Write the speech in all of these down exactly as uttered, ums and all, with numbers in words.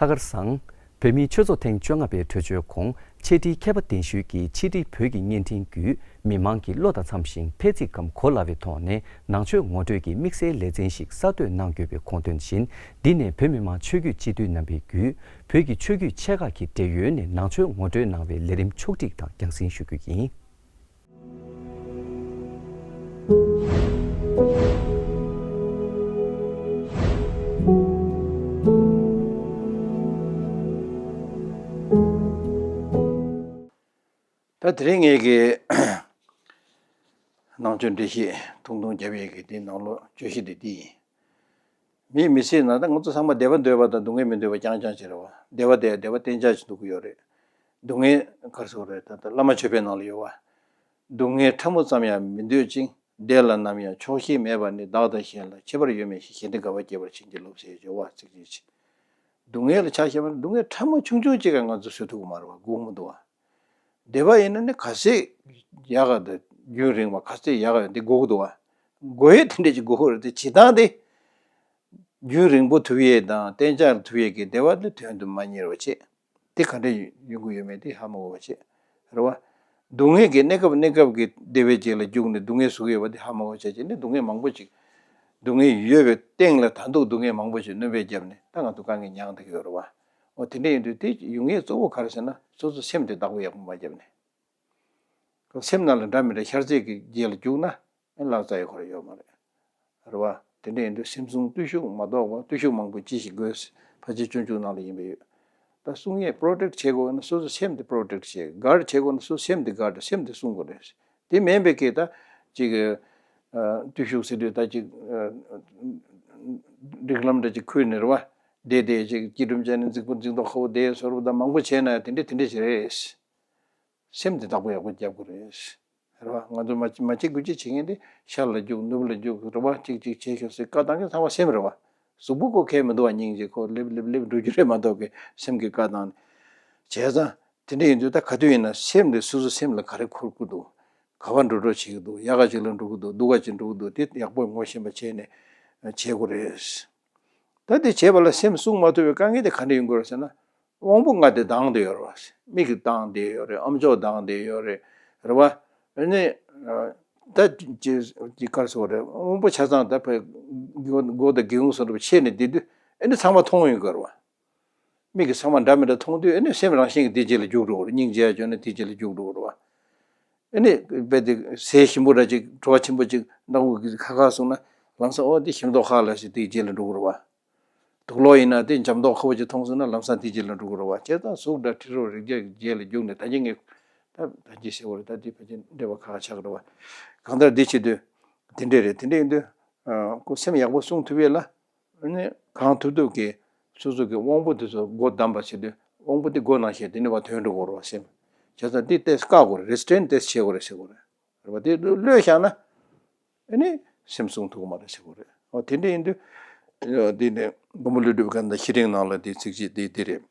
ལྷག་དཀར་བཟང་། བོད་མིའི་ཆོས་ཚོགས་ཐེངས་བཅོ་ལྔ་པའི་གྲོས་ཆོད་གོང་ཕྱེད་དྲིལ་མཁས་པ་གདན་ཞུས་ཀྱིས་ཕྱེད་དྲིལ་བོད་ཀྱི་བརྙན་འཕྲིན་བརྒྱུད་མི་མང་གི་བློ་དང་འཚམ་ཞིང་ཕལ་ཚིག་གམ་གོ་སླ་བའི་ཐོག་ནས་ནང་ཆོས་ངོ་སྤྲོད་ཀྱི་དམིགས་བསལ་ལེ་ཚན་ཞིག་གསར་གཏོད་གནང་དགོས་པའི་དགོངས་དོན་བཞིན། འདི་ནས་བོད་མི་མང་ཆོས་བརྒྱུད་སྤྱི་འཐུས་རྣམ་པས་བརྒྱུད་བོད་ཀྱི་ཆོས་བརྒྱུད་ཆེ་ཁག་གི་འབྲེལ་ཡོད་ནས་ནང་ཆོས་ངོ་སྤྲོད་གནང་བའི་ལས་རིམ་ཕྱོགས་སྒྲིག་དང་རྒྱང་སྲིང་ཞུ་རྒྱུ་ཡིན། ད་དེ་རིང་ངེད་ཀྱི་ནང་ཆོས་འགྲེལ་བཤད་ཐུང་ཐུང་རྒྱབ་ཡས་ཀྱི་དེའི་ནང་ལོགས་བརྗོད་གཞི་དེ་འདི་ཡིན། མིས་མི་ཚེའི་ནང་ད་ང་ཚོ་ཚང་མ་བདེ་བ་འདོད་པ་དང་སྡུག་བསྔལ་མི་འདོད་པ་རྐྱང་རྐྱང་ཅིག་རེད་བ། བདེ་བ་དེ་བདེ་བ་གཏན་འཇགས་ཅིག་འདུག་གི་ཡོད་རེད། སྡུག་བསྔལ་ག་རེ་ཟེར་དགོས་རེད། ད་ལྟ་བླ་མ་མཆོད་པའི་ནང་ལ་ཡོད་བ། སྡུག་བསྔལ་ཕྲ་མོ་ཙམ་ཡང་མི་འདོད་ཅིང་། བདེ་ལ་ནམ་ཡང་ཆོག་ཤེས་མེད་པ་ནི། བདག་དང་གཞན་ལ་ཁྱད་པར་ཡོད་མིན་ཞེས། གཞན་བདེ་དགའ་བ་སྐྱེད་པར་བྱིན་གྱིས་རློབས་ཟེར་བརྗོད་པ་ཚིག་གཅིག་ཅིག་སྡུག་བསྔལ་ལ་ཆ་བཞག་པ་ན་སྡུག་བསྔལ་ཕྲ་མོ་ཆུང་ཆུང་ཅིག་ག་ང་ཚོ་བཟོད་ཐུབ་ཀྱི་མ་རེད་བ། སྒུག་མི་འདུག་བ། བདེ་བ་ཡིན་ན་ནི་ག་ཚད་ཡག་ག་དང་རྒྱུན་རིང་བ་ག་ཚད་ཡག་ག་འདི་དགོས་ཀྱི་འདུག་བ། དགོས་ཡས་དེ་འདྲས་ཅིག་དགོས་ཀྱི་རེད་དེ། བྱེད་སྟངས་དེ་རྒྱུན་རིང་པོ་ཐུབ་ཡས་དང་གཏན་འཇགས་ཐུབ་ཡས་ཀྱི་བདེ་བ་དེ་དོན་དུ་མ་གཉེར་བ་བྱེད། དེ་ག་འདྲ་ཡོང་གི་ཡོད་མེད་དེ་ཧ་མ་གོ་བ་བྱེད། རེད་བ། སྡུག་བསྔལ་གྱི་གནས་སྐབས་གནས་སྐབས་ཀྱི་བདེ་བའི་རྗེས་ལ་རྒྱུག་ནས་སྡུག་བསྔལ་བཟོ་གི་ཡོད་པ་དེ་ཧ་མ་གོ་བྱས་བྱས་ནས་སྡུག་བསྔལ་མང་པོ་ཅིག་སྡུག་བསྔལ་ཡོད་པའི་སྟེང་ལ་ད་དུང་སྡུག་བསྔལ་མང་པོ་ཞིག་སྣོན་པ་བརྒྱབ་ནས་ད་ང་ཚོ་དཀའ་ངལ་མྱངས་བསྡད་ཀྱི་ཡོད་རེད་བ། འོ་དེ་འདྲ་ཡིན་དུས་དེ་ཡོང་ཡས་གཙོ་བོ་ག་རེ་ཟེར་ན་སོ་སོ་སེམས་དེ་བདག་པོ་ཡག་པོ་མ་བརྒྱབ་ནས། སེམས་ནང་ལ་འདྲ་མི་འདྲ་ཤར་ཚད་ཀྱི་རྗེས་ལ་རྒྱུག་ན་ཨེ་ལག་རྩལ་ཡོད་ཁོ་ར་ཡོད་མ་རེད། རེད་བ། དེ་འདྲ་ཡིན་དུས་སེམས་སྲུང་བརྟུལ་ཞུགས་མ་གཏོགས་པ་བརྟུལ་ཞུགས་མང་པོ་ཅི་ཞིག་དགོས། ཕལ་ཆེར་སྤྱོད་འཇུག་ནང་ལ་ཡིན་པ་ཡོད། ད་སྲུང་ཡས་པྲོ་ཊེག་བྱེད་དགོས་ན་སོ་སོ་སེམས་དེ་པྲོ་ཊེག་བྱེད། གཱར་ཌ་བྱེད་དགོས་ན་སོ་སོ་སེམས་དེ་གཱར་ཌ་སེམས་དེ་སྲུང་དགོས་རེད། དེ་མིན་པའི་སྐད་ད་ཅིག་ཨ་བརྟུལ་ཞུགས་ཟེར་དུས་ད་ཅིག་ཨ་སྒྲིག་ལམ་འདྲ་ཅིག་ཁུར་ནས་རེད་བ། བསྡད་བསྡད་ཅིག་སྐྱིལ་ཀྲུང་བྱས་ནས་རྫིག་པོ་རྫིག་མདོག་ཁ་པོ་བསྡད་བཟོ་འདྲ་པོ་ད་མང་པོ་བྱས་ན་ཡང་དེ་འདྲས་དེ་འདྲས་ཞིག་རེད། སེམས་དེ་བདག་པོ་ཡག་པོ་རྒྱབ་དགོས་རེད། རེད་བ། ང་ཚོ་མ་མ་བྱེད་དགོས་ཅི་བྱེད་མཁན་དེ་ཤར་ལ་རྒྱུག་ནུབ་ལ་རྒྱུག་རེད་བ། གཅིག་གཅིག་བྱེད་ཤོག་ཟེར་བཀའ་བཏང་མཁན་ཚང་མ་སེམས་རེད་བ། གཟུགས་པོ་ཁོ་གལ་མི་འདུག་བ། སྙིང་རྗེ་ཁོ་ལེབ་ལེབ་ལེབ་འགྲོ་རྒྱུ་རེད་མ་གཏོགས་ཀི་སེམས་ཀྱི་བཀའ་བཏང་ནས། བྱས་ཙང་དེ་འདྲ་ཡིན་དུས་ད་ག་དུས་ཡིན་ན་སེམས་དེ་སོ་སོ་སེམས་ལ་ག་རེ་འཁུར་གི་འདུག་ག་པར་འགྲོ་འགྲོ་བྱེད་ཀྱི་འདུག་ཡག་ག་ཅིག་ལ་འགྲོ་གི་འདུག་སྡུག་ག་ཅིག་འགྲོ་གི་འདུག་དེ་ཡག་པོ་ངོ་ཤེས་པ་བྱས་ནས་བྱེད་དགོས་རེད། ད་དེ་བྱས་པ་ལ་སེམས་བསྲུང་མ་ཐུབ་པའི་དཀའ་ངལ་དེ་ག་འདྲ་ཡོང་གི་རེད་ཟེར་ན། དབང་པོ་ལྔ་དེ་སྡང་བསྡད་ཡོད་རེད་བ། མིག་གིས་སྡང་བསྡད་ཡོད་རེད། ཨམ་ཅོག་སྡང་བསྡད་ཡོད་རེད། རེད་བ། ཨ་ནི་ཨ་ད་ཅི་ཅི་ག་རེ་ཟེར་དགོས་རེད། དབང་པོ་ཆ་ཚང་ད་ཕ་སྒོ་སྒོ་དང་སྒེའུ་ཁུང་སོགས་འདྲ་པོ་ཕྱེ་ནས་བསྡད་དུས་ཨ་ནི་ཚང་མ་མཐོང་ཡོང་གི་རེད་བ། མིག་གིས་ཚང་མ་འདྲ་མི་འདྲ་མཐོང་དུས་ཨ་ནི་སེམས་རང་བཞིན་གྱིས་དེ་རྗེས་ལ་རྒྱུག་འགྲོ་གི་རེད། སྙིང་རྗེ་ཡ་བྱུང་ན་དེ་རྗེས་ལ་རྒྱུག་འགྲོ་གི་རེད་བ། ཨ་ནི་རྦད་དེ་ཟས་ཞིམ་པོ་འདྲ་ཅིག་བྲོ་བ་ཆེན་པོ་ཅིག་སྣ་ཁུག་གིས་ཁ་ཁ་བཟུང་ན་ལམ་སང་ཨོ་འདི་ཞིམ་མདོག་ཁ་ལ་ཞིག་དེའི་རྗེས་ལ་འགྲོ་གི་རེད་བ། དུག་ལོག་ཡིན་ན་དེ་འཇམ་མདོག་ཁ་པོ་ཅིག་མཐོང་སོང་ན་ལམ་སང་དེའི་རྗེས་ལ་འགྲོ་གི་རེད་བ། བྱས་ཙང་གཟུགས་སྒྲ་དྲི་རོ་རེག་བྱ་གི་རྗེས་ལ་རྒྱུག་ནས་ད་གིན་ངས་ད་ད་གིན་ཟེར་བ་རེད། ད་འདི་ཕལ་ཆེར་འགྲེལ་པ་ཁག་ཁག་ཆགས་ཀྱི་རེད་བ། གང་ལྟར་འདི་བྱེད་དུས་དེ་འདྲས་རེད། དེ་འདྲས་ཡིན་དུས་ཁོ་སེམས་ཡག་པོ་བསྲུང་ཐུབ་ཡས་ལ། ཨ་ནི་གང་ཐུབ་ཐུབ་ཀྱིས་སོ་སོ་གི་དབང་པོ་དེ་ཚོ་སྒོ་བསྡམས་པ་བྱེད་དུས་དབང་པོ་དེ་སྒོ་ནང་བཞིན་དེ་ནི་བ་དོན་འགྲོ་དགོས་རེད་བ་སེམས། བྱས་ཙང་དེ་ཏོག་ཙམ་བཀག་དགོས་རེད། རི་སི་ཊེན་ཏོག་ཙམ་བྱེད་དགོས་རེད་ཟེར་དགོས་རེད། རེད་བ། དེ་གློད་བཞག་ན་ཨ་ནི་སེམས་བསྲུང་ཐུབ་ཀྱི་མ་རེད་ཟེར་དགོས་རེད། འོ་དེ་འདྲ་ཡིན་དུས་དེ་ནི་མགོན་པོ་ཀླུ་སྒྲུབ་ཀྱི་ད་ཤེས་རིག་ནང་ལ་དེ་ཚིག་གཅིག་དེ་དེ་རེད།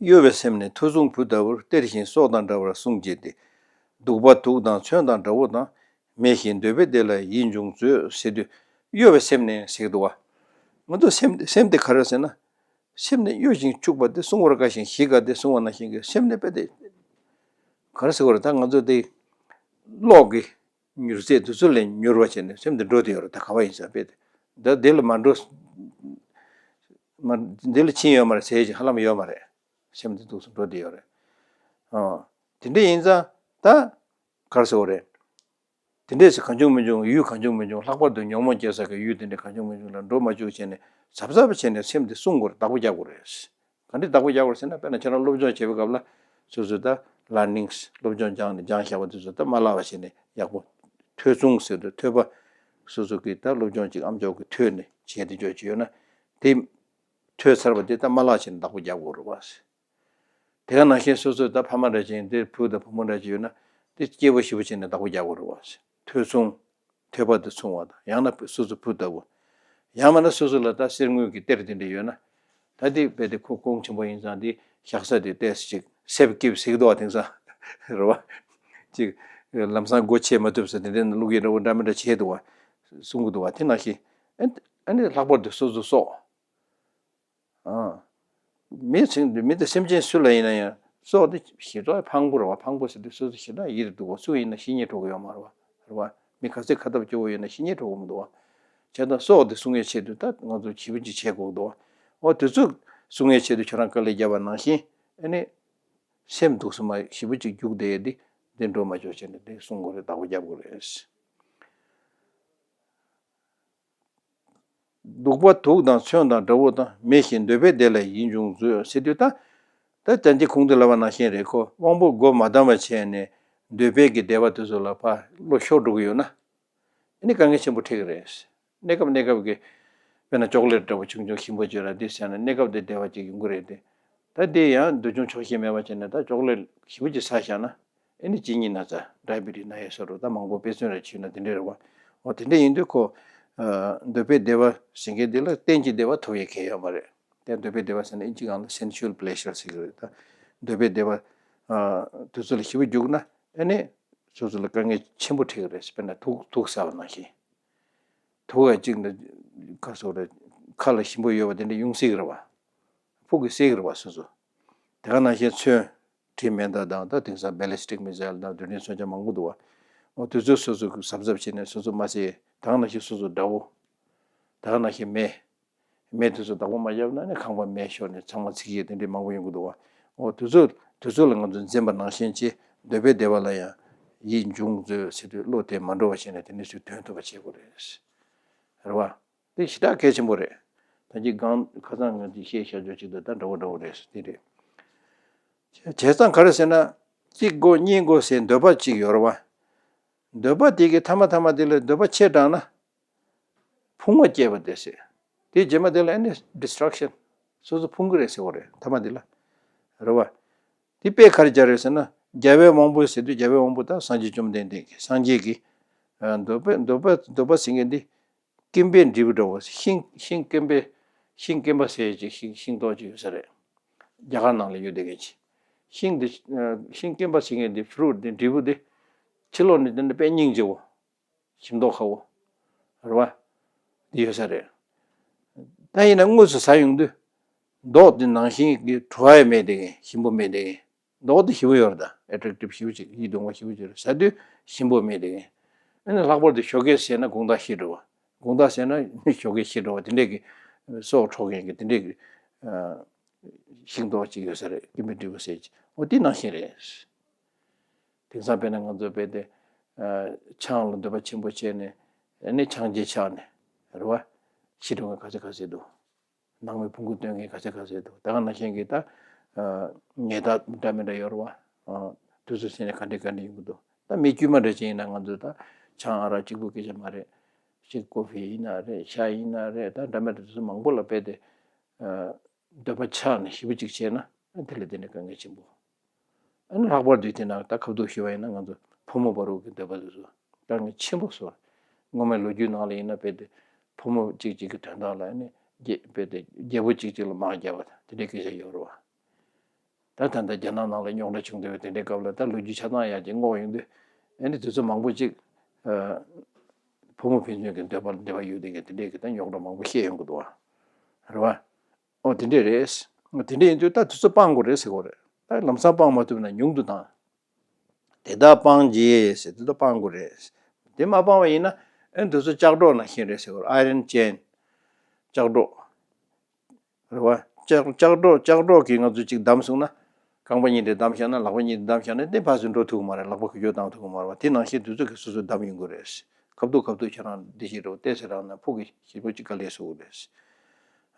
གཡོ་བའི་སེམས་ནི་མཐུ་བཟུང་བུ་ལྟ་བུར། གཏེར་བཞིན་སྲོག་དང་འདྲ་བར་བསྲུང་བགྱིས་ཏེ། གདུག་པ་དུག་དང་མཚོན་དང་དགྲ་བོ་དང་། མེ་བཞིན་འདོད་པའི་བདེ་ལ་ཡིད་འབྱུང་མཛོད། ཟེར་དུས་གཡོ་བའི་སེམས་ནི་ཟེར་གྱི་འདུག་བ། ང་ཚོ་སེམས་སེམས་དེ་ག་རེ་ཟེར་ན། སེམས་ནི་གཡོ་ཞིང་འཁྱུག་པ་སྟེ། བསྲུང་བར་དཀའ་ཞིང་ཞིག་དཀའ་སྟེ། བསྲུང་བ་ནང་བཞིན་གྱི་སེམས་ནི་དཔེ་དེ་ག་རེ་ཟེར་དགོས་རེད། ད་ང་ཚོ་དེ་གློག་གི་མྱུར་ཚད་དེ་ཚོ་ལས་མྱུར་བ་བྱས་ནས་སེམས་དེ་འགྲོ་དེ་ཡོད་རེད། ད་ག་བ་ཡིན་ས་དཔེ་དེ་ད་དེ་ལ་མ་འགྲོ། མ་འདི་ལ་ཕྱིན་ཡོད་མ་རེད་ཟེར་གྱི་ཧ་ལམ་ཡོད་མ་རེད། སེམས་དེ་འདུག་སེ་འགྲོ་དེ་ཡོད་རེད། ཨ། དེ་འདྲ་ཡིན་ཙང་ད་ག་རེ་ཟེར་དགོས་རེད། དེ་འདྲས་སུ་གང་བྱུང་མི་བྱུང་ཡུལ་གང་བྱུང་མི་བྱུང་ལྷག་པར་དུ་ཉོན་མོངས་སྐྱེ་ས་གི་ཡུལ་དེ་འདྲ་གང་བྱུང་མི་བྱུང་ལ་འགྲོ་མ་བཅུག་བྱས་ནས་གཟབ་གཟབ་བྱས་ནས་སེམས་དེ་བསྲུང་དགོས་རེད། བདག་པོ་རྒྱག་དགོས་རེད། ག་འདྲས་བདག་པོ་རྒྱག་དགོས་རེད་ཟེར་ན། དཔེར་ན་ཁྱེད་རང་སློབ་སྦྱོང་བྱེད་པའི་སྐབས་ལ་སོ་སོས་ད་ལར་ནིང་སློབ་སྦྱོང་སྦྱངས་ནས་སྦྱངས་བཞག་པ་དེ་ཚོ་ད་མ་བརླག་པ་བྱས་ནས་ཡག་པོ་ཐོས་བསྲུང་ཟེར་དུས་ཐོས་པ་སོ་སོ་གི་ད་སློབ་སྦྱོང་ཅིག་ཨམ་ཅོག་གི་ཐོས་ནས་བྱས་དེ་འཇོག་བྱས་ཡོད་ན་དེ་ཐོས་ཚར་བ་དེ་ད་མ་བརླག་བྱས་ནས་བདག་པོ་རྒྱག་དགོས་རེད་བ། དེ་ག་ནང་བཞིན་སོ་སོའི་ད་ཕ་མ་འདྲ་ཅིག་ཡིན་དེ་བུ་དང་བུ་མོ་འདྲ་ཅིག་ཡོད་ན་དེ་སྐྱིད་པོ་ཞེ་པོ་བྱས་ནས་བདག་པོ་རྒྱག་དགོས་རེད་བ། ཐོས་བསྲུང་། ཐོས་པ་དེ་བསྲུང་བ་དང་ཡང་ན་སོ་སོ་བུ་ལྟ་བུ། ཡང་མིན་ན་སོ་སོ་ལ་ད་གསེར་དངུལ་གྱི་གཏེར་དེ་འདྲ་ཡོད་ན། ད་དེ་རྦད་དེ་ཁོ་གོང་ཆེན་པོ་ཡིན་ཙང་དེ་བཞག་ས་དེ་ཏོག་ཙམ་ཅིག་སེབ་ཀིབ་ཟེར་གི་འདུག་བ། དེང་སང་རེད་བ། ཅིག་ལམ་སང་སྒོ་ཕྱེ་མ་ཐུབ་ས་དེ་འདྲ་ནང་བླུག་ཡས་འདྲ་བོ་འདྲ་མི་འདྲ་བྱས་འདུག་བ། གསུང་གི་འདུག་བ། དེ་ནང་བཞིན་ཨ་ནི་ལྷག་པར་དུ་སོ་སོ་སྲོག་ཨ། མི་ཚེ་འདི་མི་དེ་སེམས་ཅན་སུ་ལ་ཡིན་ན་ཡང་སྲོག་དེ་ཞེ་དྲག་ཕངས་པོ་རེད་བ། ཕངས་པོ་ཟེར་དུས་སོ་སོ་ཞེ་དྲག་ཡིད་དུ་འདུག་བ། སུ་ཡིན་ན་ཤི་ཉེན་འཕྲོག་གི་ཡོད་མ་རེད་བ། རེད་བ། མི་ག་ཚོད་ཁ་ཐབས་སྐྱོ་བོ་ཡོད་ན་ཤི་ཉེན་འཕྲོག་གི་མི་འདུག་བ། བྱས་ཙང་སྲོག་དེ་སྲུང་བའི་ཆེད་དུ་ད་ང་ཚོ་ཞེ་པོ་ཅིག་བྱེད་དགོས་འདུག་བ། འོ་དེ་ཚོ་སྲུང་བའི་ཆེད་དུ་ཁྱོད་རང་དཀའ་ལས་བརྒྱབ་པ་ནང་བཞིན་ཨ་ནི་སེམས་སྡུག་སུ་མ་ཞེ་པོ་ཅིག་རྒྱུགས་བསྡད་ཡས་དེ་དེ་འགྲོ་མ་ཆོག་བྱས་ནས་དེ་སྲུང་དགོས་རེད། བདག་པོ་རྒྱབ་དགོས་རེད། སྡུག་པ་དུག་དང་མཚོན་དང་འདྲ་བོ་དང་། མེ་བཞིན་འདོད་པས་བདེ་ལ་ཡིད་འབྱུང་མཛོད་ཟེར་དུས་ད། ད་ལྟ་འདི་གོང་དུ་ལབ་པ་ནང་བཞིན་རེད། ཁོ་དབང་པོ་སྒོ་མ་བསྡམས་པ་བྱས་ནས་འདོད་པའི་གི་བདེ་བ་དེ་ཚོ་ལ་ཕར་བློ་ཤོར་འགྲོ་གི་ཡོད་ན། ཨ་ནི་དཀའ་ངལ་ཆེན་པོ་འཕྲད་ཀྱི་རེད། གནས་སྐབས་གནས་སྐབས་ཀྱི་དཔེར་ན་ཅོག་ལེ་ཊི་འདྲ་བོ་ཆུང་ཆུང་ཞིམ་པོ་བྱོས་ར་འདི་ཟས་ན་གནས་སྐབས་དེ་བདེ་བ་ཅིག་ཡོང་གི་རེད་དེ། ད་དེ་ཡང་འདོད་ཆུང་ཆོག་ཤེས་མེད་པ་བྱས་ནས་ད་ཅོག་ལེ་ཊི་ཞེ་པོ་ཅིག་ཟ་བཞག་ན། ཨེ་ནི་གཅིན་སྙི་ན་ཚ་ཌའི་བི་ཊི་སི་ན་ཡས་སོགས་རུ་ད་མང་པོ་དཔེ་མཚོན་རེ་བྱུང་ན་དེ་འདྲ་རེད་བ། འོ་དེ་འདྲ་ཡིན་དུས་ཁོ། ཨ། འདོད་པའི་བདེ་བ་ཟེར་མཁན་འདི་ལ་གཏན་གྱི་བདེ་བ་ཐོབ་ཡས་གལ་ཡོད་མ་རེད། དེ་འདོད་པའི་བདེ་བ་ཟེར་ན་ཨིན་ཇི་སྒང་ལ་སེན་སུ་ཨལ་པི་ལེ་ཞར་ཟེར་གི་རེད། ད་འདོད་པའི་བདེ་བ། ཨ། དེ་ཚོ་ལ་ཞེ་པོ་རྒྱུགས་ན་ཨེ་ནི་སོ་སོ་ལ་དཀའ་ངལ་ཆེན་པོ་འཕྲད་གི་རེད། དཔེར་ན་དུག་དུག་ཟ་བ་ནང་བཞིན། དུག་ག་གཅིག་ནི་ཁ་སོགས་རེད། ཁ་ལ་ཞིམ་པོ་ཡོད་པ་དེ་འདྲ་ཡོང་སྲིད་གི་རེད་བ། ཕུག་གི་སྲིད་གི་རེད་བ་སོ་སོ། དེ་ག་ནང་བཞིན་མཚོན། དྲི་མེད་མདའ་དང་ད་དེང་སང་ballistic missile་དང་དེ་འདྲའི་མཚོན་ཆ་མང་པོ་འདུག་བ། འོ་དེ་ཚོ་སོ་སོ་གཟབ་གཟབ་བྱས་ནས་སོ་སོ་མ་བསད། ད་ག་ནང་བཞིན་སོ་སོ་དགྲ་བོ། ད་ག་ནང་བཞིན་མེ། མེ་དེ་ཚོ་བདག་པོ་མ་བརྒྱབ་ན་ནི་ཁང་པ་མེ་ཤོར་ནས་ཚང་མ་འཚིག་ཡས་དེ་འདྲའི་མང་པོ་ཡོང་གི་འདུག་བ། འོ་དེ་ཚོ་དེ་ཚོ་ལ་ང་ཚོ་འཛེམ་པ་ནང་བཞིན་བྱས་འདོད་པའི་བདེ་བ་ལ་ཡང་ཡིད་འབྱུང་མཛོད་ཟེར་དུས་བློ་དེ་མ་འགྲོ་བ་བྱས་ནས་དེ་འདྲ་ཞིག་དོན་ཐུབ་པ་བྱེད་དགོས་རེད། རེད་བ། དེ་ཞེ་དྲག་གལ་ཆེན་པོ་རེད། ད་ཅི་གང་ཁ་སང་ང་ཚོས་བཤད་བཞག་ཆོག་ཅིག་ད་ད་འདྲ་བོ་འདྲ་བོ་རེད་དེ་རེད། བྱས་ཙང་ག་རེ་ཟེར་ན། གཅིག་དགོས་གཉིས་དགོས་ཟེར་འདོད་པ་གཅིག་ཡོད་རེད་བ། འདོད་པ་དེ་གི་ཐ་མ་ཐ་མ་དེ་ལ་འདོད་པ་ཆེ་དྲགས་ན། ཕུང་བ་སྐྱེས་པ་དེ་ཟེར། དེ་རྗེས་མ་དེ་ལ་ཨ་ནི་destruction། སོ་སོ་ཕུང་གི་རེད་ཟེར་བ་རེད་ཐ་མ་དེ་ལ། རེད་བ། དེ་དཔེ་ག་རེ་སྦྱར་རེད་ཟེར་ན། རྒྱལ་བའི་དབང་པོ་ཟེར་དུས་རྒྱལ་བའི་དབང་པོ་ད་སངས་རྒྱས་བཅོམ་ལྡན་འདས་ཀྱི་སངས་རྒྱས་ཀྱི། ཨ། འདོད་པ་འདོད་པ་འདོད་པ་ཟེར་མཁན་འདི། སྐེམ་པའི་འབྲས་བུ་འདྲ་བོ་ཤིང་ཤིང་སྐེམ་པའི་ཤིང་སྐེམ་པ་ཟེར་ཅིག་ཤིང་ཤིང་ཏོག་ཅིག་ཡོད་ས་རེད། རྒྱ་གར་ནང་ལ་ཡོད་བསྡད་མཁན་ཅིག་ཤིང་འདི། ཤིང་སྐེམ་པ་ཟེར་མཁན་འདི་ཕུ་རུ་འདི་འབྲས་བུ་འདི། ཕྱི་ལོགས་ནས་འདི་འདྲ་དཔེ་སྙིང་རྗེ་བོ། ཞིམ་མདོག་ཁ་བོ། རེད་བ། འདི་ཡོད་ས་རེད། ད་ཡིན་ན་དངོས་སུ་ཟ་ཡོང་དུས། མདོག་འདི་ནང་བཞིན་གྱི་བྲོ་བ་ཡང་མེད་བསྡད་མཁན་ཞིམ་པོ་མེད་བསྡད་མཁན། མདོག་དེ་ཞིམ་པོ་ཡོད་རེད་ད། attractive་ཞེ་པོ་ཅིག་ཡིད་དུ་འོང་བ་ཞེ་པོ་ཅིག་རེད། ཟ་དུས་ཞིམ་པོ་མེད་དེ། ཨ་ནི་ལྷག་པར་དུ་ཞོགས་ཀས་ཟས་ན་དགོང་དག་ཤི་འགྲོ་བ། དགོང་དག་ཟས་ན་ཞོགས་ཀས་ཤི་འགྲོ་བ་དེ་འདྲས་ཀྱི་སྲོག་འཕྲོག་མཁན་གྱི་དེ་འདྲས་ཀྱི་ཤིང་ཏོག་ཅིག་ཡོད་ས་རེད། སྐེམ་པའི་འབྲས་བུ་ཟེར་གྱི། འོ་དེ་ནང་བཞིན་རེད། དེང་སང་དཔེར་ན་ང་ཚོ་དཔེ་དེ་ཆང་ལ་འདོད་པ་ཆེན་པོ་བྱས་ནས་ཨ་ནི་ཆང་རྗེས་ཆགས་ནས་རེད་བ། ཤི་འགྲོ་མཁན་ག་ཚོད་ག་ཚོད་འདུག་ནང་མི་ཕུང་པོ་སྟོན་མཁན་ག་ཚོད་ག་ཚོད་འདུག་ད་ག་ནང་བཞིན་གྱི་ད། ཨ། ཉལ་ཐ་འདྲ་མི་འདྲ་ཡོད་རེད་བ། ཨ། དུས་ཚོད་ཟིན་ནས་ག་འདྲ་ག་འདྲ་ཡོང་གི་འདུག་ད་མི་དཀྱུས་མ་འདྲ་ཅིག་ཡིན་ན་ང་ཚོ་ད་ཆང་ཨ་རག་གཅིག་པུ་སྐད་ཆ་མ་རེད། ཅིག་ཀོ་ཕི་ཡིན་ན་རེད། ཤ་ཡིན་ན་རེད། ད་འདྲ་མི་འདྲ་དུས་ཚོད་མང་པོ་ལ་དཔེ་དེ། ཨ། འདོད་པ་ཆགས་ནས་ཞེ་པོ་ཅིག་བྱས་ན་དེ་ལས་དེ་ནས་དཀའ་ངལ་ཆེན་པོ། ཨ་ནི་ལྷག་པར་དུ་དེ་ན་ད་ཁ་ཐུག་ཞུ་བ་ཡིན་ན་ང་ཚོ་ཕོ་མོ་བར་དུ་གི་འདོད་པ་དེ་ཚོ་དཀའ་ངལ་ཆེན་པོ་བཟོ། སྔོན་མའི་ལོ་རྒྱུས་ནང་ལ་ཡིན་ན་དཔེ་དེ་ཕོ་མོ་གཅིག་གཅིག་གི་དོན་དག་ལ་ཨ་ནི་རྒྱལ་དཔེ་དེ་རྒྱལ་པོ་གཅིག་གཅིག་ལ་དམག་བརྒྱབ་པ་དང་དེ་འདྲའི་སྐད་ཆ་ཡོད་རེད་བ། ད་ད་ལྟ་རྒྱ་ནག་ནང་ལ་རྙོག་དྲ་བྱུང་བསྡད་པའི་དེ་འདྲའི་སྐབས་ལ་ད་ལོ་རྒྱུས་ཆ་ཚང་ཡག་ཅིག་སྔོག་ཡོང་དུས་ཨ་ནི་དུས་ཚོད་མང་པོ་གཅིག་ཨ། ཕོ་མོ་ཕན་ཚུན་གྱི་འདོད་པ་ལ་འབྲེལ་བ་ཡོད་དེ་གི་དེ་འདྲའི་གི་ད་རྙོག་དྲ་མང་པོ་བཤད་ཡོང་གི་འདུག་བ། རེད་བ། ཨོ་དེ་འདྲས་རེད། དེ་འདྲས་ཡིན་དུས་ད་དུས་ཚོད་སྤང་དགོས་རེད་ཟེར་གོ་རེད། ད་ལམ་སང་སྤང་མ་ཐུབ་ན་ཉུང་དུ་བཏང་། དེ་དག་སྤང་རྗེས་ཟེར་དུས་ད་སྤང་དགོས་རེད། དེ་མ་སྤང་བ་ཡིན་ན་ཨེ་དུས་ཚོད་ལྕགས་སྒྲོག་ནང་བཞིན་རེད་ཟེར་གོ་རེད། iron chain། ལྕགས་སྒྲོག་རེད་བ། ལྕགས་ལྕགས་སྒྲོག་ལྕགས་སྒྲོག་གིས་ང་ཚོ་གཅིག་བསྡམས་སོང་ན། རྐང་པ་གཉིས་དེ་བསྡམས་བཞག་ན་ལག་པ་གཉིས་དེ་བསྡམས་བཞག་ན་དེ་ཕར་ཚུར་འགྲོ་ཐུབ་ཀྱི་མ་རེད། ལག་པ་གུ་ཡོ་བཏང་ཐུབ་ཀྱི་མ་རེད་བ། དེ་ནང་བཞིན་དུས་ཚོད་ཀྱིས་སོ་སོ་བསྡམས་ཡོང་གི་རེད། ཁ་ཐུག་ཁ་ཐུག་ཁྱེད་རང་འདི་ཞིག་རོ་བལྟས་ཟེར་རང་ན་ཕུག་གི་ཞེ་པོ་གཅིག་དཀའ་ལས་བཟོ་གི་རེད།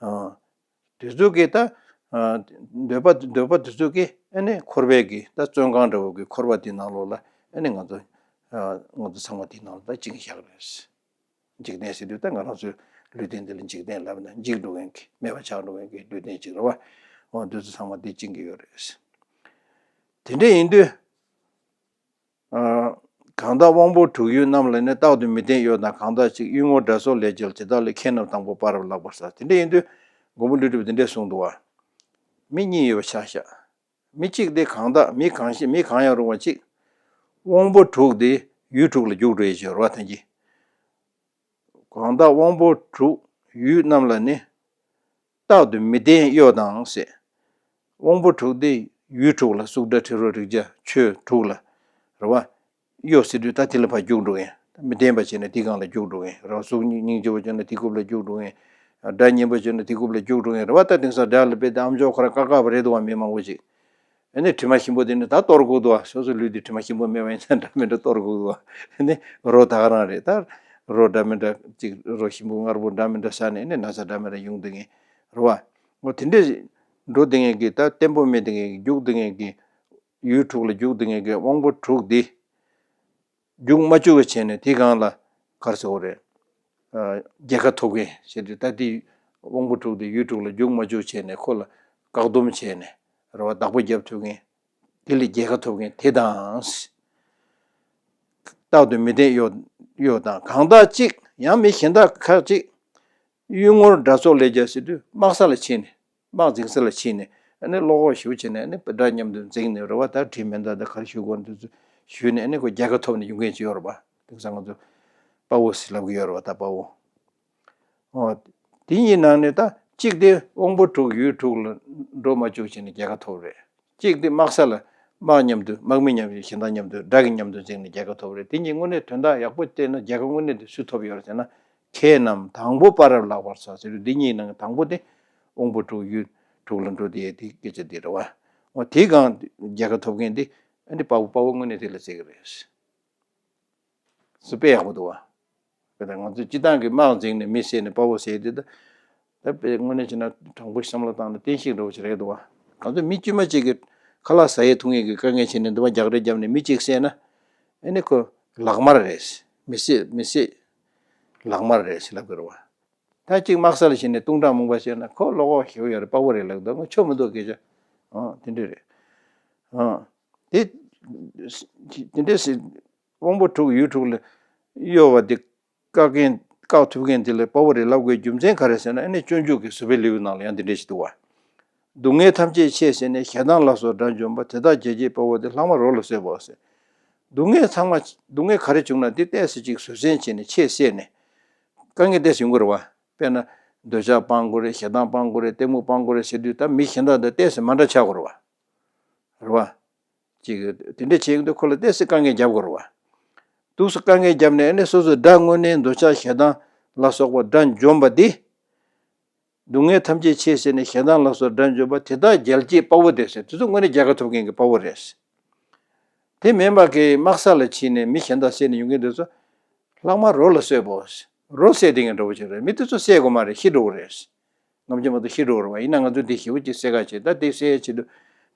ཨ། དུས་ཚོད་ཀྱིས་ད། ཨ། འདོད་པ་འདོད་པ་དུས་ཚོད་ཀྱིས་ཨ་ནི་འཁོར་བའི་གི་ད་བཙོན་ཁང་འདྲ་བོ་གི་འཁོར་བ་དེ་ནང་ལོགས་ལ་ཨ་ནི་ང་ཚོ། ཨ། ང་ཚོ་ཚང་མ་དེ་ནང་ལ་ད་བཅིངས་བཞག་གི་རེད། འཇིག་རྟེན་ཟེར་དུས་ད་ང་རང་ཚོའི་ལུས་རྟེན་འདི་ལ་འཇིག་རྟེན་ལབ་ན་འཇིག་འགྲོ་མཁན་གྱི་མེད་པ་ཆགས་འགྲོ་མཁན་གྱི་ལུས་རྟེན་ཅིག་རེད་བ། འོ་འདི་ཚོ་ཚང་མ་འདི་བཅིངས་ཀྱི་ཡོད་རེད། དེ་འདྲ་ཡིན་དུས། ཨ། གང་དག་དབང་པོ་དྲུག་ཡུལ་རྣམས་ལ་ནི། རྟག་ཏུ་མི་བརྟན་གཡོ་དང་གང་དག་ཅིག་གཡུལ་ངོར་དགྲ་སོགས་ལས་རྒྱལ་ཇི་ལྟར་ལས། ཁྱེད་རྣམས་དང་པོ་པ་རབ་ལགས་པར་ཟ། དེ་འདྲ་ཡིན་དུས་མགོན་པོ་ཀླུ་སྒྲུབ་འདི་འདྲས་གསུངས་འདུག་བ། མི་གཉིས་ཡོད་པ་ཆ་བཞག་མི་གཅིག་དེ་གང་དག་མི་གང་ཞིག་མི་གང་ཡང་རུང་བ་གཅིག་དབང་པོ་དྲུག་དེ་ཡུལ་དྲུག་ལ་རྒྱུགས་འགྲོ་ཡི་ཕྱིར་རོ། ཐལ་གྱི། གང་དག་དབང་པོ་དྲུག་ཡུལ་རྣམས་ལ་ནི། རྟག་ཏུ་མི་བརྟན་གཡོ་དང་ཟེར། དབང་པོ་དྲུག་དེ་ཡུལ་དྲུག་ལ། གཟུགས་སྒྲ་དྲི་རོ་རེག་བྱ་ཆོས་དྲུག་ལ། རེད་བ། གཡོ་ཟེར་དུས་ད་དེ་ལ་ཕར་རྒྱུགས་འགྲོ་གིན། མི་བརྟན་པ་བྱས་ན་དེའི་སྒང་ལ་རྒྱུགས་འགྲོ་གིན། རེད་བ། གཟུགས་སྙིང་རྗེ་བོ་བྱས་ན་དེའི་རྐུབ་ལ་རྒྱུགས་འགྲོ་གིན། སྒྲ་སྙན་པོ་བྱས་ན་དེའི་རྐུབ་ལ་རྒྱུགས་འགྲོ་གིན། རེད་བ། ད་དེང་སང་སྒྲ་ལ་དཔེ་དེ་ཨམ་ཅོག་ཁོ་རང་བཀག་བཀག་པ་རེད་འདུག་བ། མི་མང་པོ་ཅིག་ཨ་ནི་དྲི་མ་ཞིམ་པོ་དེ་ནི་ད་གཏོར་དགོས་འདུག་བ། སོ་སོའི་ལུས་དེ་དྲི་མ་ཞིམ་པོ་མེད་པ་ཡིན་ཙང་འདྲ་མི་འདྲ་གཏོར་དགོས་འདུག་བ། ཨ་ནི་རོ་ད་ག་རང་རེད། ད་རོ་འདྲ་མི་འདྲ་ཅིག་རོ་ཞིམ་པོ་མངར་པོ་འདྲ་མི་འདྲ་ཟ་ནས་ཨ་ནི་ན་ཚ་འདྲ་མི་འདྲ་ཡོང་བསྡད་མཁན་རེད་བ། འོ་དེ་འདྲས་འགྲོ་བསྡད་མཁན་གྱི། ད་བརྟན་པོ་མེད་བསྡད་མཁན་གྱི། རྒྱུགས་བསྡད་མཁན་གྱི། ཡུལ་དྲུག་ལ་རྒྱུགས་བསྡད་མཁན་གྱི་དབང་པོ་དྲུག་འདི་རྒྱུགས་མ་བཅུག་པ་བྱས་ནས་དེའི་སྒང་ལ་ག་རེ་ཟེར་དགོས་རེད། ཨ། རྒྱལ་ཁ་ཐོབ་མཁན་ཞེས་དུས། ད་དེ་དབང་པོ་དྲུག་དེ་ཡུལ་དྲུག་ལ་རྒྱུགས་མ་བཅུག་བྱས་ནས་ཁོ་ལ་བཀག་སྡོམ་བྱས་ནས་རེད་བ། བདག་པོ་རྒྱབ་ཐུབ་མཁན། དེ་ལས་རྒྱལ་ཁ་ཐོབ་མཁན་དེ་དང་། རྟག་ཏུ་མི་བརྟན་གཡོ་གཡོ་དང་། གང་དག་ཅིག་ཡང་མི་གཞན་དག་ཁ་ཅིག་གཡུལ་ངོར་དགྲ་ཚོགས་ལས་རྒྱལ་ཟེར་དུས་དམག་ས་ལ་ཕྱིན་ནས། དམག་འཛིང་ས་ལ་ཕྱིན་ནས། ཨ་ནི་བློ་ཁོག་ཞེ་པོ་བྱས་ནས། ཨ་ནི་དགྲ་མཉམ་དུ་འཛིང་ནས་རེད་བ། ད་གྲི་མེ་མདའ་དང་ག་རེ་ཞུ་དགོས་འདུག་ཚོ་ཞུས་ནས། ཨ་ནི་ཁོ་རྒྱལ་ཁ་ཐོབ་ནས་ཡོང་མཁན་ཅིག་ཡོད་རེད་བ། དེང་སང་ང་ཚོ་དཔའ་བོ་ཟེར་ལབ་ཀྱི་ཡོད་རེད་བ། ད་དཔའ་བོ། འོ། དེ་གཉིས་ནང་ནས་ད་གཅིག་དེ་དབང་པོ་དྲུག་ཡུལ་དྲུག་ལ་འགྲོ་མ་བཅུག་བྱས་ནས་རྒྱལ་ཁ་ཐོབ་རེད། གཅིག་དེ་དམག་ས་ལ་དམག་མཉམ་དུ། དམག་མི་མཉམ་དུ། གཞན་དག་མཉམ་དུ། དགྲ་གི་མཉམ་དུ་འཛིང་ནས་རྒྱལ་ཁ་ཐོབ་རེད། དེ་གཉིས་དངོས་གནས་དོན་དག་ཡག་པོ་བལྟས་ན་རྒྱལ་ཁ་དངོས་གནས་དེ་སུས་ཐོབ་ཡོད་རེད་ཟེར་ན། མཁས་རྣམས་དང་པོ་དཔའ་རབ་ལག་པར་འཚལ་ཟེར་དུས། འདི་གཉིས་ནང་གི་དང་པོ་དེ་དབང་པོ་དྲུག་ཡུལ་དྲུག་ལ་འགྲོ་དེ་དེ་སྐད་ཆ་དེ་རེད་བ། འོ་དེའི་སྒང་རྒྱལ་ཁ་ཐོབ་མཁན་དེ། ཨ་ནི་དཔའ་བོ། དཔའ་བོ་དངོས་གནས་དེ་ལ་ཟེར་གི་རེད། སུ་དཔེ་ཡག་པོ་འདུག་བ། དཔེ་ད་ང་ཚོས་སྤྱི་བཏང་གི་དམག་འཛིང་ནས་མི་བསད་ནས་དཔའ་བོ་ཟེར་དེ། ད་ད་དཔེ་དངོས་གནས་བྱས་ན་དྲང་པོ་བསམ་བློ་བཏང་ན་བསྟན་བཤིག་འདྲ་བོ་ཞིག་རེད་འདུག་བ། ང་ཚོ་མི་དཀྱུས་མ་གཅིག་གིས་ཁ་ལག་ཟ་ཡས་འཐུང་ཡས་ཀྱི་དཀའ་ངལ་བྱས་ནས་འདི་བ་རྒྱག་རེས་བརྒྱབ་ནས་མི་གཅིག་བསད་ན། ཨ་ནི་ཁོ་ལག་དམར་རེད། མི་བསད་མི་བསད་ལག་དམར་རེད་ཟེར་ལབ་དགོས་རེད་བ། ད་གཅིག་དམག་ས་ལ་ཕྱིན་ནས་བཏུང་ཕྲག་མང་པོ་བྱས་ན་ཁོ་བློ་ཁོག་ཞེ་པོ་ཡོད་རེད། དཔའ་བོ་རེད་ལབ་འདུག་ང་ཆོ་མི་འདུག་སྐད་ཆ། ཨང་། དེ་འདྲ་རེད། ཨང་། དེ་དེ་འདྲ་ཟེར། དབང་པོ་དྲུག་ཡུལ་དྲུག་ལ་གཡོ་བ་དེ་བཀག་མཁན། བཀག་ཐུབ་མཁན་དེ་ལ་དཔའ་བོ་རེད་ལབ་དགོས་རྒྱུ་མཚན་ག་རེ་ཟེར་ན། ཨ་ནི་སྤྱོད་འཇུག་གི་བཟོད་པའི་ལེའུ་ནང་ལ་ཡང་འདི་འདྲ་ཞིག་འདུག་བ། སྡུག་བསྔལ་ཐམས་ཅད་ཆེས་བསད་ནས། ཞེ་སྡང་ལ་སོགས་དགྲ་འཇོམས་པ། དེ་དག་རྒྱལ་གྱི་དཔའ་བོ་སྟེ། ལྷག་མ་རོ་ལ་གསོད་པའོ་ཟེར། སྡུག་བསྔལ་ཚང་མ། སྡུག་བསྔལ་ག་རེ་བྱུང་ན་དེ་ཏོག་ཙམ་ཅིག་བཟོད་བསྲན་བྱས་ནས་ཆེས་བསད་ནས། དཀའ་ངལ་ཏོག་ཙམ་ཡོང་གི་རེད་བ། དཔེར་ན་འདོད་ཆགས་སྤང་དགོས་རེད། ཞེ་སྡང་སྤང་དགོས་རེད། གཏི་མུག་སྤང་དགོས་རེད་ཟེར་དུས་ད་མི་གཞན་དག་དང་ཏོག་ཙམ་མ་འདྲ་ཆགས་དགོས་རེད་བ། རེད་བ། ཅིག་དེ་འདྲ་བྱེད་ཀྱི་འདུག་ཁོ་ལ་ཏོག་ཙམ་དཀའ་ངལ་རྒྱབ་དགོས་རེད་བ། ཏོག་ཙམ་དཀའ་ངལ་བརྒྱབ་ནས། ཨ་ནི་སོ་སོའི་དགྲ་དངོས་གནས་འདོད་ཆགས་ཞེ་སྡང་ལ་སོགས་པ་དགྲ་འཇོམས་པ་འདི། སྡུག་བསྔལ་ཐམས་ཅད་ཆེས་བསད་ནས། ཞེ་སྡང་ལ་སོགས་དགྲ་འཇོམས་པ། དེ་དག་རྒྱལ་གྱི་དཔའ་བོ་སྟེ་ཟེར། དེ་ཚོ་དངོས་གནས་རྒྱལ་ཁ་ཐོབ་མཁན་གྱི་དཔའ་བོ་རེད། དེ་མིན་པ་གི་དམག་ས་ལ་ཕྱིན་ནས་མི་གཞན་དག་བསད་ནས་ཡོང་མཁན་དེ་ཚོ་ལྷག་མ་རོ་ལ་གསོད་པའོ། རོ་བསད་དེ་ངན་འདྲ་བོ་ཅིག་རེད། མི་དེ་ཚོ་བསད་དགོས་མ་རེད། ཤི་འགྲོ་གི་རེད། ནམ་རྒྱུན་མ་གཏོགས་ཤི་འགྲོ་གི་རེད་བ། ཡིན་ན་ང་ཚོས་འདི་ཞེ་པོ་ཅིག་བསད་ཁ་བྱེད། ད་དེ་བསད་ཡས་ཆེད་དུ་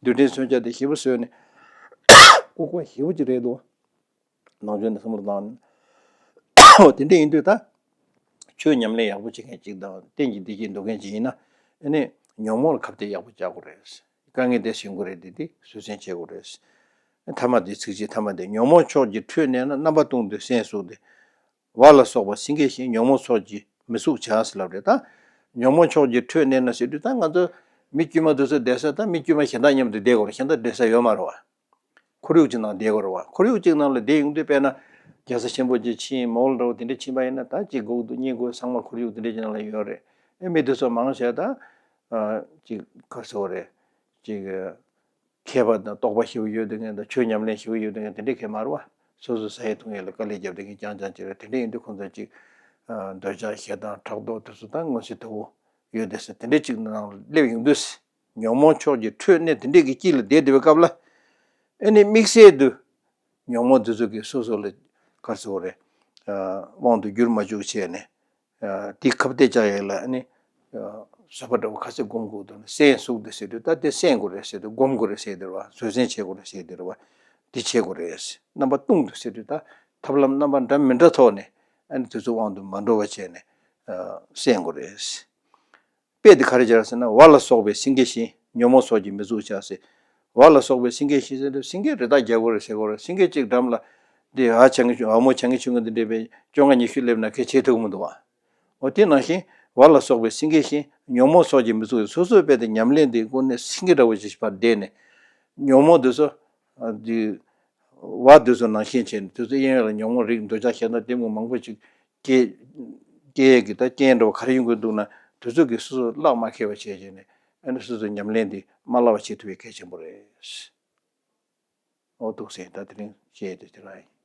རྡུལ་ཕྲན་མཚོན་ཆ་དེ་ཞེ་པོ་བཟོས་ནས་ལྐུགས་པ་ཞེ་པོ་ཅིག་རེད་འདུག་ནང་ཆོས་ནས་བསམ་བློ་བཏང་། དེ་འདྲ་ཡིན་དུས་ད་ཆོས་ཉམས་ལེན་ཡག་པོ་བྱེད་མཁན་ཅིག་དང་། གཏན་གྱི་བདེ་སྐྱིད་འདོད་མཁན་ཅིག་ཡིན་ན། ཨ་ནི་ཉོན་མོངས་ལ་ཁ་གཏད་ཡག་པོ་བྱ་དགོས་རེད། དཀའ་ངལ་དེ་ཞིག་ཡོང་གི་རེད། དེ་དེ་བཟོད་བསྲན་བྱེད་དགོས་རེད། མཐའ་མ་དེ། ཚིགས་བཅད་མཐའ་མ་དེ། ཉོན་མོངས་ཕྱོགས་ཀྱི་ཁྲོད་གནས་ན། རྣམ་པ་ལྟུང་དུས་སྲན་ཟུག་སྟེ། བ་ལ་སོགས་པ་སེང་གེ་བཞིན། ཉོན་མོངས་ཚོགས་ཀྱིས་མི་ཚུགས་བྱ་ཟེར་ལབ་རེད། ད་ཉོན་མོངས་ཕྱོགས་ཀྱི་ཁྲོད་གནས་ན་ཟེར་དུས་ད་ང་ཚོ་མི་དཀྱུས་མ་དེ་ཚོ་བསྡད་ས། ད་མི་དཀྱུས་མ་གཞན་དག་མཉམ་དུ་བསྡད་དགོས་རེད། གཞན་དག་བསྡད་ས་ཡོད་མ་རེད་བ། ཁོར་ཡུག་ཅིག་ནང་བསྡད་དགོས་རེད་བ། ཁོར་ཡུག་ཅིག་ནང་ལ་བསྡད་ཡོང་དུས་དཔེར་ན་རྒྱལ་ས་ཆེན་པོ་ཅིག་ཕྱིན། མོལ་འདྲ་བོ་དེ་འདྲ་ཕྱིན་པ་ཡིན་ན། ད་ཅིག་སྒུག་འདུག་གཉིད་ཁུག་ཚང་མ་ཁོར་ཡུག་དེ་འདྲ་ཅིག་ནང་ལ་ཡོད་རེད། ཨེ་མི་དེ་ཚོ་མང་ཆེ་ད་ཅིག་ག་རེ་ཟེར་དགོས་རེད། ཅིག་མཁས་པ་དང་རྟོགས་པ་ཞེ་པོ་ཡོད་བསྡད་མཁན་དང་། ཆོས་ཉམས་ལེན་ཞེ་པོ་ཡོད་བསྡད་མཁན་དེ་འདྲ་གང་ཡང་མ་རེད་བ། སོ་སོ་ཟ་ཡས་འཐུང་ཡས་ལ་དཀའ་ལས་རྒྱབ་བསྡད་མཁན་རྐྱང་རྐྱང་ཅིག་རེད། དེ་འདྲ་ཡིན་དུས་ཁོང་ཚོ་ཅིག་འདོད་ཆགས་ཞེ་སྡང་ཕྲག་དོག་དེ་ཚོ་ད་མངོན་གསལ་དོད་པོ་ཡོད་བསྡད་ས་དེ་འདྲ་ཅིག་ནང་སླེབས་ཡོང་དུས། ཉོན་མོངས་ཕྱོགས་ཀྱི་ཁྲོད་གནས་དེ་འདྲས་ཀྱི་དཀྱིལ་ལ་བསྡད་བསྡད་པའི་སྐབས་ལ། ཨ་ནི་དམིགས་བསལ་དུ་ཉོན་མོངས་དེ་ཚོ་གིས་སོ་སོ་ལ་ག་རེ་ཟེར་དགོས་རེད། དབང་དུ་བསྒྱུར་མ་བཅུག་བྱས་ནས། དེ་ཁ་གཏད་བཅག་ཡས་ལ་ཨ་ནི་བཟོད་པ་འདྲ་བོ་ག་ཚོད་སྒོམ་དགོས་འདུག་ན། སྲན་ཟུག་སྟེ་ཟེར་དུས་ད་དེ་སྲན་དགོས་རེད་ཟེར་དུས། སྒོམ་དགོས་རེད་ཟེར་དེ་རེད་བ། བཟོད་བསྲན་བྱེད་དགོས་རེད་ཟེར་དེ་རེད་བ། དེ་བྱེད་དགོས་རེད། རྣམ་པ་ལྟུང་དུ་ཟེར་དུས་ད་ཐབས་ལམ་རྣམ་པ་འདྲ་མི་འདྲ་ཐོག་ནས། ཨ་ནི་དེ་ཚོ་དབང་དུ་མ་འགྲོ་བ་བྱས་ནས་སྲན་དགོས་རེད། དཔེ་དེ་ག་རེ་སྦྱར་ཟེར་ན། བ་ལ་སོགས་པའི་སེང་གེ་བཞིན། ཉོན་མོངས་ཚོགས་ཀྱིས་མི་ཚུགས་བྱ་ཟེར། བ་ལ་སོགས་པའི་སེང་གེ་བཞིན་ཟེར་དུས་སེང་གེ་རི་དྭགས་རྒྱལ་པོ་རེད་ཟེར་དགོས་རེད། སེང་གེ་གཅིག་འགྲམ་ལ་འདི་ཨ་བྱ་ངན་ཆུང་། ཨ་མོ་བྱ་ངན་ཆུང་ངུ་འདི་འདྲས་བྱས་བཅོ་ལྔ་ཉི་ཤུ་སླེབས་ན་གལ་ཆེ་ཐུབ་ཀྱི་མི་འདུག་བ། འོ་དེ་ནང་བཞིན་བ་ལ་སོགས་པའི་སེང་གེ་བཞིན། ཉོན་མོངས་ཚོགས་ཀྱིས་མི་ཚུགས། སོ་སོའི་དཔེ་དེ་ཉམས་ལེན་དེ་དངོས་གནས་སེང་གེ་འདྲ་བོ་ཞིག་ཕར་བསྡད་ནས། ཉོན་མོངས་དེ་ཚོ་ཨ་འདི་བ་དེ་ཚོ་ནང་བཞིན་བྱས་ནས། དེ་ཚོ་གཡས་གཡོན་ལ་ཉོན་མོངས་རིགས་འདོད་ཆགས་ཞེ་སྡང་གཏི་མུག་མང་པོ་ཅིག་སྐྱེ་སྐྱེ་ཡས་ཀྱི་ད་རྐྱེན་འདྲ་བོ་ག་རེ་ཡོང་གི་འདུག་ན། དེ་ཚོ་གིས་སོ་སོ་བརླག་མ་ཁེལ་བ་བྱས་བྱས་ནས། ཨ་ནི་སོ་སོའི་ཉམས་ལེན་འདི་མ་བརླག་པ་བྱེད་ཐུབ་པའི་གལ་ཆེན་པོ་རེད། འོ་འདུག་སེ་ད་དེ་རིང་བཤད་དེ་དེ་རང་ཡིན།